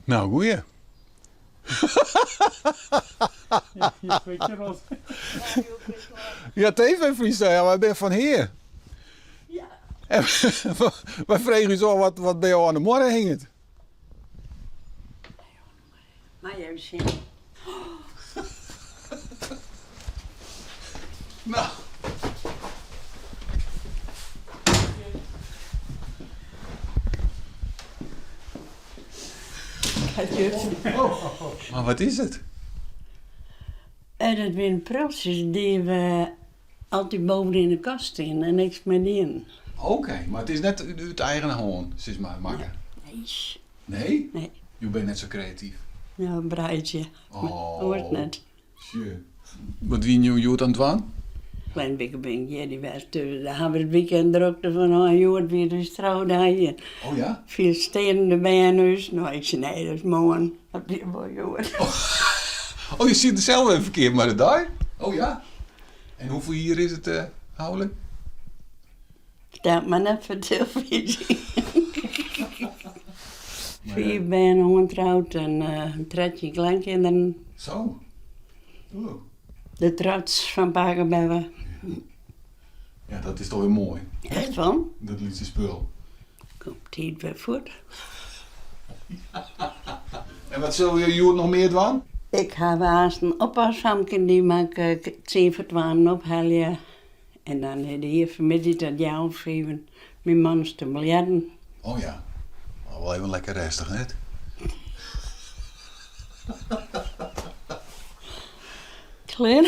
Nou, goeie. Ja, TV Fryslân, ja, wy binne fan hear. Ja. En wy fregen ús ôf wat, wat by jo oan de muorre hinget. Mei even sjen. Nou. Maar wat is it? En dat wiene prultsjes dy't we altyd boven yn de kast stean en niks mei dienen. Oké, mar it is net út eigen hân, sis mar, makke? Nee. Nee? Nee. Jo binne net sa kreatyf? Ja, breidzje. Oh. Oars net. Sjoe. Wat wiene jo hjoed oan it dwaan? Ferline wike bin ik hjir west, dus dêr ha we it weekend drokte fan hân. Hjoed wie it ús troudei en Oh ja? Felicitearren de bern ús. No, ik sei nee, dat is moarn. Dat wie wol hjoed. Oh, je siet der sels even ferkeard mei de dei? Oh ja? En hoefolle jier is it houlik? Fertel it mar net foar telefyzje. Fiif bern oantroud en 13 kleinkinderen. Zo. Oeh. De trots fan pake en beppe. Ja, dat is toch weer moai. Echt fan? Dat lytse spul. Komt tiid wer fuort. En wat sille jo hjoed noch mear dwaan? Ik haw aanst in oppasfamke, dy moat ik tsien foar twaen ophelje. En dan is de hier fanmiddei tot healwei fiven myn man is te biljerten. Oh ja, mar wol even lekker rêstich, net? Klear?